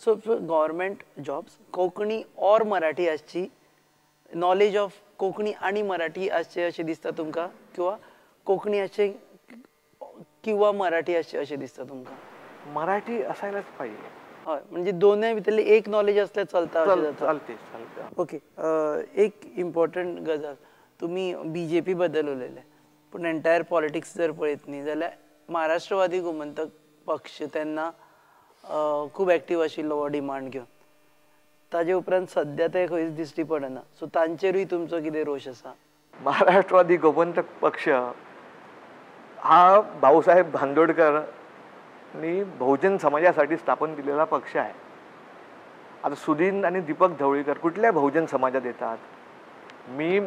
So government jobs Konkani or Marathi आसची, knowledge of Konkani आनी मराठी आसचे अशें दिसता तुमकां, किंवा कोंकणी आसचे किंवा मराठी आसचे अशें दिसता तुमकां? मराठी असायलाच पाहिजे. हय, म्हणजे दोनूय भितरली एक नॉलेज असल्यार चलता. चालते चालते. ओके, एक इम्पॉर्टंट गजाल, तुमी बीजेपी बद्दल उलयले, पूण एंटायर पॉलिटिक्स जर पळयत न्ही जाल्यार महाराष्ट्रवादी गोमंतक पक्ष तेन्ना खूब एक्टीव आशिल्लो हो डिमांड घेवन, ताजे उपरांत सद्या ते खंयच दिश्टी पडना, सो तांचेरूय तुमचो कितें रोश आसा? महाराष्ट्रवादी गोमंतक पक्ष हा भाऊसाहेब बांदोडकरांनी बहुजन समाजासाठी स्थापन केलेला पक्ष आहे. आता सुधीन आणि दीपक ढवळीकर कुठल्या बहुजन समाजात येतात? मी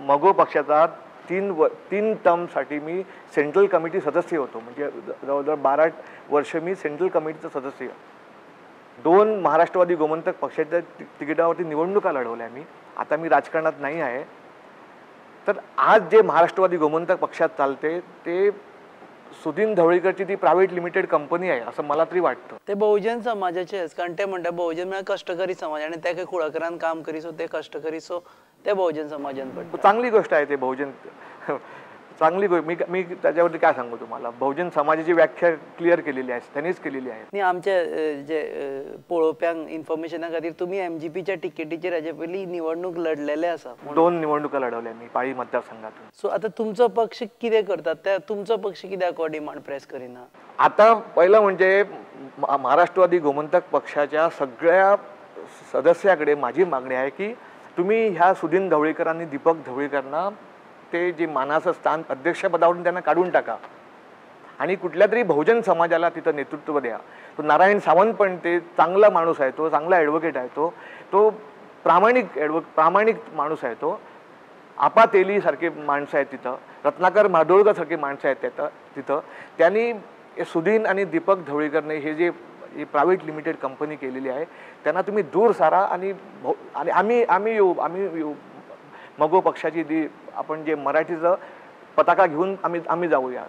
मगो पक्षाचा 3 टर्मसाठी मी सेंट्रल कमिटी सदस्य होतो, म्हणजे जवळजवळ 12 वर्ष मी सेंट्रल कमिटीचा सदस्य. 2 महाराष्ट्रवादी गोमंतक पक्षाच्या तिकिटावरती निवडणुका लढवल्या मी. आता मी राजकारणात नाही आहे. तर आज जे महाराष्ट्रवादी गोमंतक पक्षात चालते ते सुधीन ढवळीकरची ती प्रायव्हेट लिमिटेड कंपनी आहे असं मला तरी वाटतं. ते बहुजन समाजाचेच, कारण ते म्हणटा बहुजन म्हळ्यार कष्टकरी समाज, आनी ते कुळागरान काम करी, सो ते कष्टकरी, सो ते बहुजन समाजान पडटा. चांगली गोष्ट आहे ते बहुजन, चांगली गोष्ट. मी त्याच्यावरती काय सांगू तुम्हाला, बहुजन समाजाची व्याख्या क्लिअर केलेली आहे, त्यांनीच केलेली आहे. आनी आमचे जे पळोवप्यांक इन्फॉर्मेशना खातीर, तुमी एमजीपीच्या तिकेटीचेर हाजे पयलीं निवडणूक लढलेले आसा. 2 निवडणुका लढवल्या मी पाळी मतदारसंघातून. सो आतां तुमचो पक्ष कितें करता, त्या तुमचो पक्ष कित्याक हो डिमांड प्रेस करिना? आता पहिलं म्हणजे महाराष्ट्रवादी गोमंतक पक्षाच्या सगळ्या सदस्याकडे माझी मागणी आहे की तुम्ही ह्या सुधीन ढवळीकर आणि दीपक ढवळीकरांना ते जे मानाचं स्थान अध्यक्षपदावरून त्यांना काढून टाका आणि कुठल्या तरी बहुजन समाजाला तिथं नेतृत्व द्या. तो नारायण सावंत पण ते चांगला माणूस आहे, तो चांगला ॲडव्होकेट आहे, तो तो प्रामाणिक प्रामाणिक माणूस आहे तो. आपा तेली सारखे माणसं आहेत तिथं, रत्नाकर म्हादोळकर सारखे माणसं आहेत तिथं. त्यांनी सुधीन आणि दीपक ढवळीकरने हे जे प्रायव्हेट लिमिटेड कंपनी केलेली आहे त्यांना तुम्ही दूर सारा आणि आणि आम्ही येऊ मगो पक्षाची ती आपण जे मराठीचं पताका घेऊन आम्ही जाऊया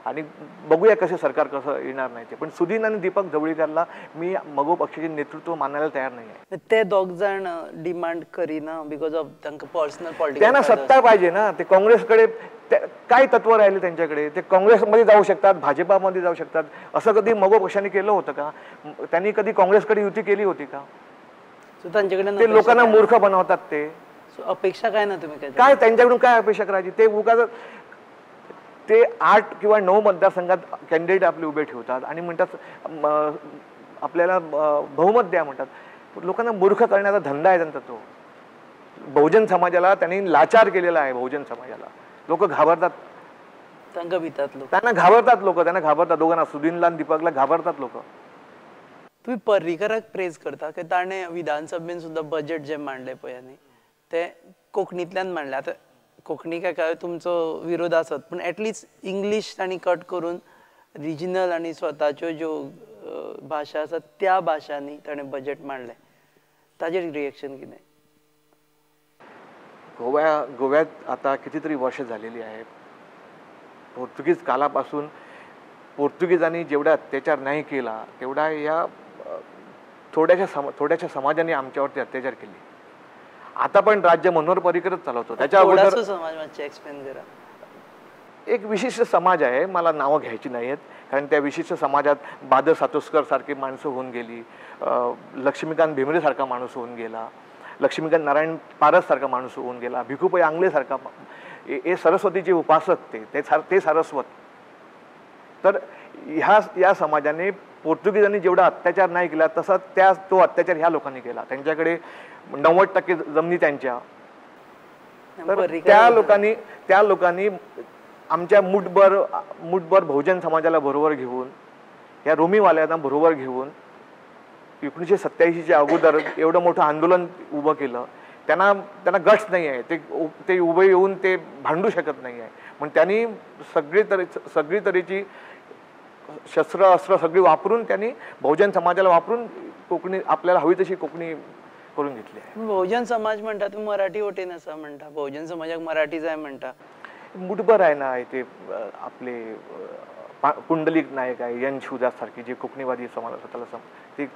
आणि बघूया कसे सरकार कसं येणार नाही ते. पण सुधीन आणि दीपक ढवळीकरला मी मगो पक्षाचे नेतृत्व मानायला तयार नाही आहे. ते दोग जण डिमांड करीना because of तांकां पर्सनल पॉलिटिक्स, त्यांना सत्ता पाहिजे ना. ते काँग्रेसकडे काय तत्व राहिले त्यांच्याकडे? ते काँग्रेसमध्ये जाऊ शकतात, भाजपामध्ये जाऊ शकतात. असं कधी मगो पक्षाने केलं होतं का? त्यांनी कधी काँग्रेसकडे युती केली होती का? त्यांच्याकडे ते लोकांना मूर्ख बनवतात ते. अपेक्षा काय ना तुम्ही काय त्यांच्याकडून काय अपेक्षा करायची? ते उगाच ते 8 किंवा 9 मतदारसंघात कॅन्डिडेट आपले उभे ठेवतात आणि म्हणतात आपल्याला बहुमत द्या म्हणतात. लोकांना मूर्ख करण्याचा धंदा आहे त्यांचा तो. बहुजन समाजाला त्यांनी लाचार केलेला आहे. बहुजन समाजाला लोक घाबरतात, त्यांना भीतात लोक, त्यांना घाबरतात लोक, त्यांना घाबरतात दोघांना, सुधीनला आणि दीपकला घाबरतात लोक. तुम्ही पर्रीकराक प्रेज करता की ताणें विधानसभेन सुद्दां बजेट जे मांडलें पळय न्ही ते कोंकणींतल्यान मांडलें. आतां कोंकणी काय काय तुमचो विरोध आसत, पूण एटलिस्ट इंग्लीश तांणी कट करून रिजनल आनी स्वताच्यो ज्यो भाशा आसात त्या भाशांनी ताणें बजेट मांडलें, ताजेर रिएक्शन कितें? गोव्यात आता कितीतरी वर्ष झालेली आहे. पोर्तुगीज कालापासून पोर्तुगीजांनी जेवढा अत्याचार नाही केला तेवढा या थोड्याशा समाजाने आमच्यावरती अत्याचार केले. आता पण राज्य मनोहर पर्रीकरच चालवतो. त्याच्या अगोदर एक विशिष्ट समाज आहे, मला नावं घ्यायची नाही आहेत कारण त्या विशिष्ट समाजात बादल सातोस्कर सारखी माणसं होऊन गेली, लक्ष्मीकांत भेंबरे सारखा माणूस होऊन गेला, लक्ष्मीकांत नारायण पारस सारखा माणूस होऊन गेला, भिकूपै आंगले सारखा, हे सरस्वतीचे उपासक ते सारस्वत. तर ह्या या समाजाने पोर्तुगीजांनी जेवढा अत्याचार नाही केला तसा तो अत्याचार ह्या लोकांनी केला. त्यांच्याकडे 90% जमिनी त्यांच्या. तर त्या लोकांनी आमच्या मुठभर बहुजन समाजाला बरोबर घेऊन, या रोमीवाल्यांना बरोबर घेऊन 1987च्या अगोदर एवढं मोठं आंदोलन उभं केलं. त्यांना त्यांना गट्स नाही आहे, ते उभे येऊन ते भांडू शकत नाही आहे. पण त्यांनी सगळी तऱ्हेची शस्त्र अस्त्र सगळी वापरून त्यांनी बहुजन समाजाला वापरून कोकणी आपल्याला हवी तशी कोकणी करून घेतली आहे. बहुजन समाज म्हणता तुम्ही मराठी वटेन आसा म्हणता, बहुजन समाजाक मराठी जाय म्हणता. मुठभर आहे ना ते आपले पुंडलिक नायक आहे, एन शिवदास सारखी जे कोकणीवादी समाज स्वतःला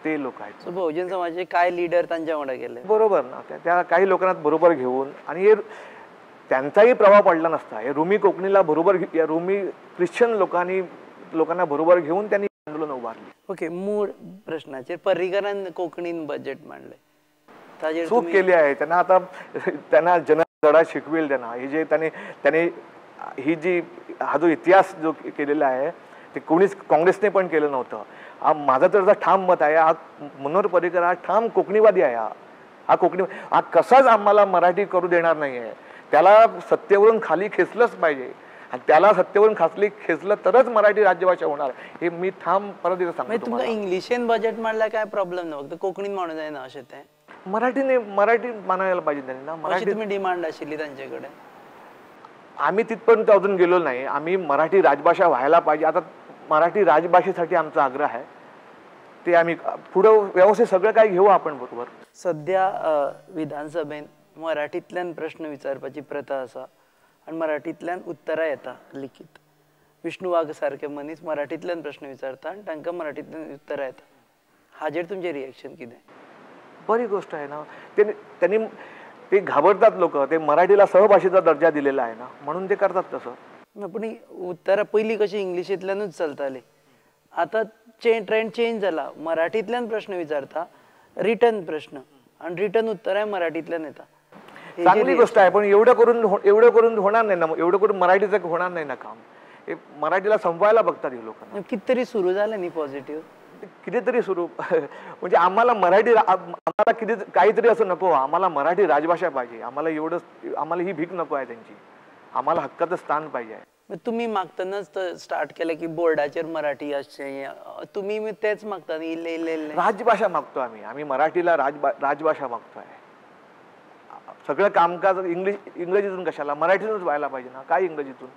ते लोक आहेत. सो बहुजन समाजाचे काय लिडर तांच्या वांगडा गेले, बरोबर ना, त्या काही लोकांना बरोबर घेऊन, आणि हे त्यांचाही प्रभाव पडला नसता, हे रुमी कोकणीला बरोबर, या रुमी ख्रिश्चन लोकांना बरोबर घेऊन त्यांनी आंदोलन उभारली. ओके, मूळ प्रश्नाचेर पर्रीकरान कोकणीन बजेट मांडले, चूक केली आहे त्यांना. आता त्यांना जनधडा शिकवेल त्यांना. हे जे त्याने ही जी हा जो इतिहास जो केलेला आहे ते कोणीच काँग्रेसने पण केलं नव्हतं. हा माझा तर ठाम मत आहे, हा मनोहर पर्रीकर हा ठाम कोकणीवादी आहे. हा कोकणी हा कसाच आम्हाला मराठी करू देणार नाही आहे. त्याला सत्तेवरून खाली खेचलंच पाहिजे, आणि त्याला सत्तेवरून खाली खेचलं तरच मराठी राज्यभाषा होणार, हे मी ठाम परत एकदा सांगतो. तुमकां इंग्लिशेन बजेट मांडल्यार काय प्रॉब्लेम ना, फक्त कोकणीन मांडूंक जायना अशें तें. मराठीने मराठी मानायला पाहिजे त्यांनी ना. मराठी तुम्ही डिमांड आशिल्ली तांचे कडेन? आम्ही तिथपर्यंत अजून गेलो नाही. आम्ही मराठी राजभाषा व्हायला पाहिजे. आता मराठी राजभाषेसाठी आमचा आग्रह आहे, ते आम्ही पुढं व्यवस्थित सगळं काही घेऊ आपण बरोबर. सध्या विधानसभेन मराठींतल्यान प्रश्न विचारपाची प्रथा आसा आनी मराठींतल्यान उत्तरां येता लिखीत. विष्णू वाघ सारके मनीस मराठींतल्यान प्रश्न विचारता आनी तांकां मराठींतल्यान उत्तरां येता. हाजेर तुमचें रिएक्शन कितें? बरी गोष्ट आहे ना. त्यांनी ते घाबरतात लोक, ते मराठीला सहभाषेचा दर्जा दिलेला आहे ना, म्हणून ते करतात तसं. पूण उत्तरां पयलीं कशी इंग्लिशींतल्यानूच चलताली, आतां ट्रेंड चेंज जाला, मराठींतल्यान प्रश्न विचारता, रिटर्न प्रश्न आनी रिटर्न उत्तरांय मराठींतल्यान येता. चांगली गोष्ट आहे, पण एवढं करून होणार नाही ना, एवढं करून मराठीचं होणार नाही ना काम. हे मराठीला संपवायला बघतात हे लोक. कितीतरी सुरू झालं नाही पॉझिटिव्ह, कितीतरी सुरू म्हणजे आम्हाला मराठी, आम्हाला किती काहीतरी असं नको, आम्हाला मराठी राजभाषा पाहिजे. आम्हाला एवढं, आम्हाला ही भीक नको आहे त्यांची, आम्हाला हक्काचं स्थान पाहिजे आहे. तुम्ही मागतानाच स्टार्ट केलं की बोर्डाचेर मराठी आसचें, तुम्ही तेच मागता इल्ले इल्ले इल्ले राजभाषा मागतो आम्ही. आम्ही मराठीला राजभाषा मागतो आहे. सगळं कामकाज इंग्रजीतून कशाला, मराठीतूनच व्हायला पाहिजे ना, काय इंग्रजीतून?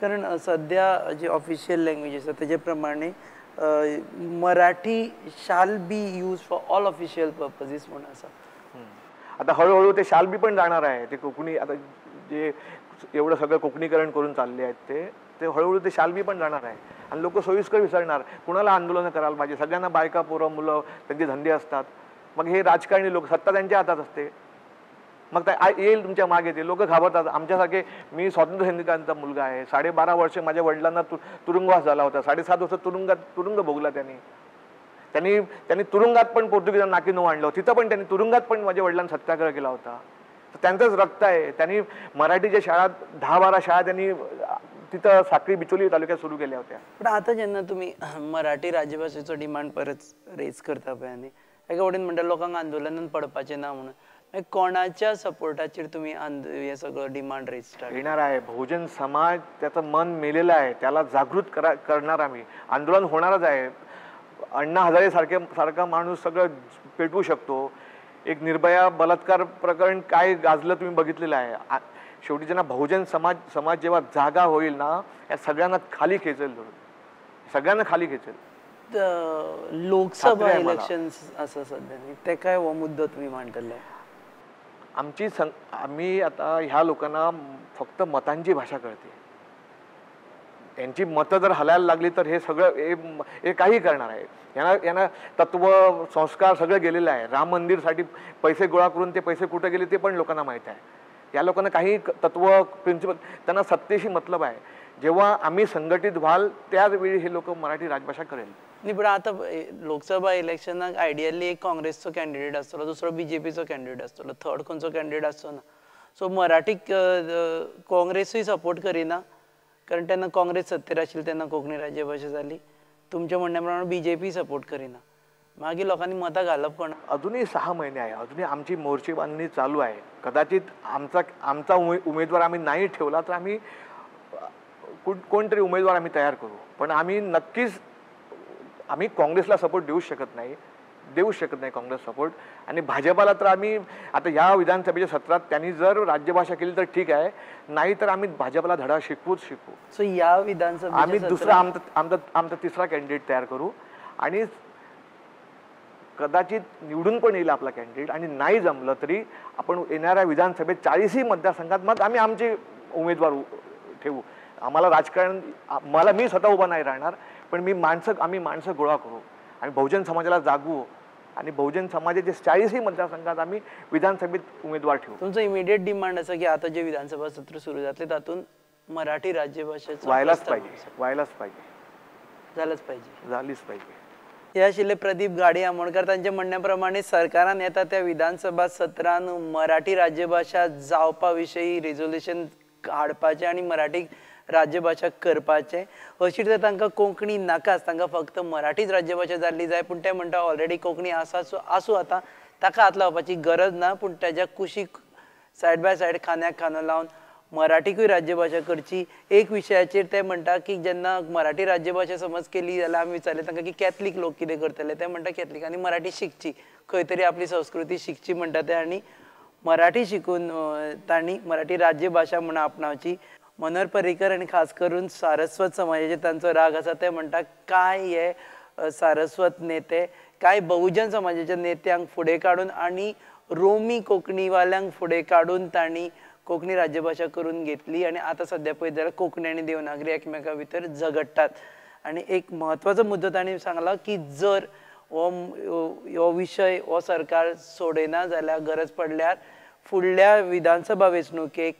कारण सध्या जी ऑफिशियल लँग्वेज आसा तेजे प्रमाणे Marathi shall be use for all official purposes म्हणून आसा. आता हळूहळू ते शाल बी पण जाणार आहे. ते कोकणी आता जे एवढं सगळं कोकणीकरण करून चालले आहेत ते हळूहळू ते शाल बी पण जाणार आहे. आणि लोक सोयीस्कर विसरणार. कुणाला आंदोलन करायला पाहिजे? सगळ्यांना बायका, पोरं, मुलं, त्यांचे धंदे असतात. मग हे राजकारणी लोक, सत्ता त्यांच्या हातात असते, मग ते येईल तुमच्या मागे, ते लोक घाबरतात. आमच्यासारखे, मी स्वातंत्र्य सैनिकांचा मुलगा आहे. 12.5 वर्ष माझ्या वडिलांना तुरुंगवास झाला होता. 7.5 वर्ष तुरुंग भोगला त्यांनी. त्यांनी त्यांनी तुरुंगात पण पोर्तुगीजांना नाकी नऊ आणलं. तिथं पण त्यांनी तुरुंगात पण माझ्या वडिलांना सत्याग्रह केला होता. तर त्यांचंच रक्त आहे. त्यांनी मराठीच्या शाळा 10-12 शाळा त्यांनी तिथं साक्री बिचोली तालुक्यात सुरू केल्या होत्या. पण आता जेन्ना तुमी मराठी राजभाशेचो डिमांड परत रेज करता पळय न्ही, एका वटेन म्हणटा लोकांक आंदोलनान पडपाचें ना म्हणून, कोणाच्या सपोर्टाचेर तुम्ही हे सगळं डिमांड रेज स्टार्ट येणार आहे? बहुजन समाज त्याचं मन मेलेलं आहे, त्याला जागृत करणार आम्ही. आंदोलन होणारच आहे. अण्णा हजारे सारखा माणूस सगळं पेटवू शकतो. एक निर्भया बलात्कार प्रकरण काय गाजलं तुम्ही बघितलेलं आहे. शेवटी ज्यांना बहुजन समाज जेव्हा जागा होईल ना, या सगळ्यांना खाली खेचेल, धरून सगळ्यांना खाली खेचेल. लोकसभा इलेक्शन असं सध्या ते काय हो मुद्दो तुम्ही मांडले? आम्ही आता ह्या लोकांना फक्त मतांची भाषा कळते. यांची मतं जर हलायला लागली तर हे सगळं हे काही करणार आहे. यांना तत्व, संस्कार सगळं गेलेलं आहे. राम मंदिरसाठी पैसे गोळा करून ते पैसे कुठे गेले ते पण लोकांना माहीत आहे. या लोकांना काही तत्व, प्रिन्सिपल, त्यांना सत्तेशी मतलब आहे. जेव्हा आम्ही संघटित व्हाल त्याचवेळी हे लोक मराठी राजभाषा करेल. न्ही, पण आतां लोकसभा इलेक्शनाक आयडियली एक काँग्रेसचो कॅन्डिडेट आसतलो, दुसरो बीजेपीचो कॅन्डिडेट आसतलो, थर्ड खंयचो कॅन्डिडेट आसचो ना. सो मराठीक काँग्रेसूय सपोर्ट करिना, कारण तेन्ना काँग्रेस सत्तेर आशिल्ली तेन्ना कोंकणी राजभाशा जाली. तुमच्या म्हणण्या प्रमाणे बीजेपी सपोर्ट करिना, मागीर लोकांनी मतां घालप कोणा? अजूनही 6 महिने आहे, अजूनही आमची मोर्चे बांधणी चालू आहे. कदाचित आमचा उमेदवार आम्ही नाही ठेवला तर आम्ही कोणतरी उमेदवार आम्ही तयार करू. पण आम्ही नक्कीच आम्ही काँग्रेसला सपोर्ट देऊ शकत नाही काँग्रेस सपोर्ट. आणि भाजपाला तर आम्ही आता ह्या विधानसभेच्या सत्रात त्यांनी जर राज्यभाषा केली तर ठीक आहे, नाही तर आम्ही भाजपाला धडा शिकवूच शिकवू. सो या विधानसभा आम्ही दुसरा आमचा तिसरा कॅन्डिडेट तयार करू आणि कदाचित निवडून पण येईल आपला कॅन्डिडेट. आणि नाही जमलं तरी आपण येणाऱ्या विधानसभेत 40 मतदारसंघात मग आम्ही आमचे उमेदवार ठेवू. आम्हाला राजकारण, मला मी स्वतः उभा नाही राहणार, पण मी माणसं, आम्ही माणसं गोळा करू आणि बहुजन समाजाला जागवू आणि बहुजन समाजाचे 40ही मतदारसंघात आम्ही विधानसभेत उमेदवार ठेवू. तुमचं इमिडिएट डिमांड आसा की आता जे विधानसभा सत्र सुरू जातले तातूंत मराठी राज्यभाषेचो व्हायलाच पाहिजे, व्हायलाच पाहिजे, झालंच पाहिजे, झालीच पाहिजे. हे आशिल्ले प्रदीप घाडी आमोणकर. तांच्या म्हणण्या प्रमाणे सरकारान येता त्या विधानसभा सत्रान मराठी राज्यभाषा जावपा विशयी रेजोल्युशन हाडपाचें आनी मराठी राज्यभाषा करपाचें. अशी तर तांकां कोंकणी नाकाच, तांकां फक्त मराठीच राज्यभाषा जाल्ली जाय. पूण ते म्हणटा ऑलरेडी कोंकणी आसा, सो आसूं, आतां ताका हात लावपाची गरज ना, पूण ताज्या कुशीक सायड बाय सायड खांद्याक खांदो लावन मराठीकूय राज्यभाषा करची. एक विशयाचेर ते म्हणटा की जेन्ना मराठी राज्यभाषा समज केली जाल्यार आमी विचारलें तांकां की कॅथलीक लोक कितें करतले, ते म्हणटा कॅथलिकांनी मराठी शिकची, खंय तरी आपली संस्कृती शिकची म्हणटा ते, आनी मराठी शिकून तांणी मराठी राज्यभाषा म्हणून आपणावची. मनोहर पर्रीकर आनी खास करून सारस्वत समाजाचेर तांचो राग आसा. ते म्हणटा काय हे सारस्वत नेते काय बहुजन समाजाच्या नेत्यांक फुडें काडून आनी रोमी कोंकणीवाल्यांक फुडें काडून तांणी कोंकणी राज्यभाषा करून घेतली आनी आतां सद्या पळयत जाल्यार कोंकणी आनी देवनागरी एकमेकां भितर झगडटात. आनी एक म्हत्वाचो मुद्दो तांणी सांगला की जर हो विशय हो सरकार सोडयना जाल्यार गरज पडल्यार फुडल्या विधानसभा वेंचणुकेक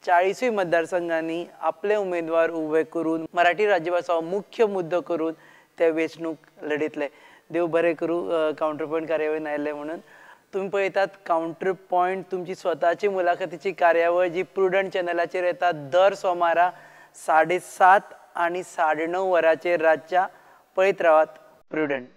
40 मतदारसंघांनी आपले उमेदवार उबे करून मराठी राज्यभाषा हो मुख्य मुद्दो करून ते वेंचणूक लढयतले. देव बरें करूं कावंटर पॉयंट कार्यावळीन आयले म्हणून. तुमी पळयतात कावंटर पॉयंट तुमची स्वताची मुलाखतीची कार्यावळ जी प्रुडंट चॅनलाचेर येता दर सोमारा 7:30 आनी 9:30 वरांचेर रातच्या. पळयत रावात प्रुडंट.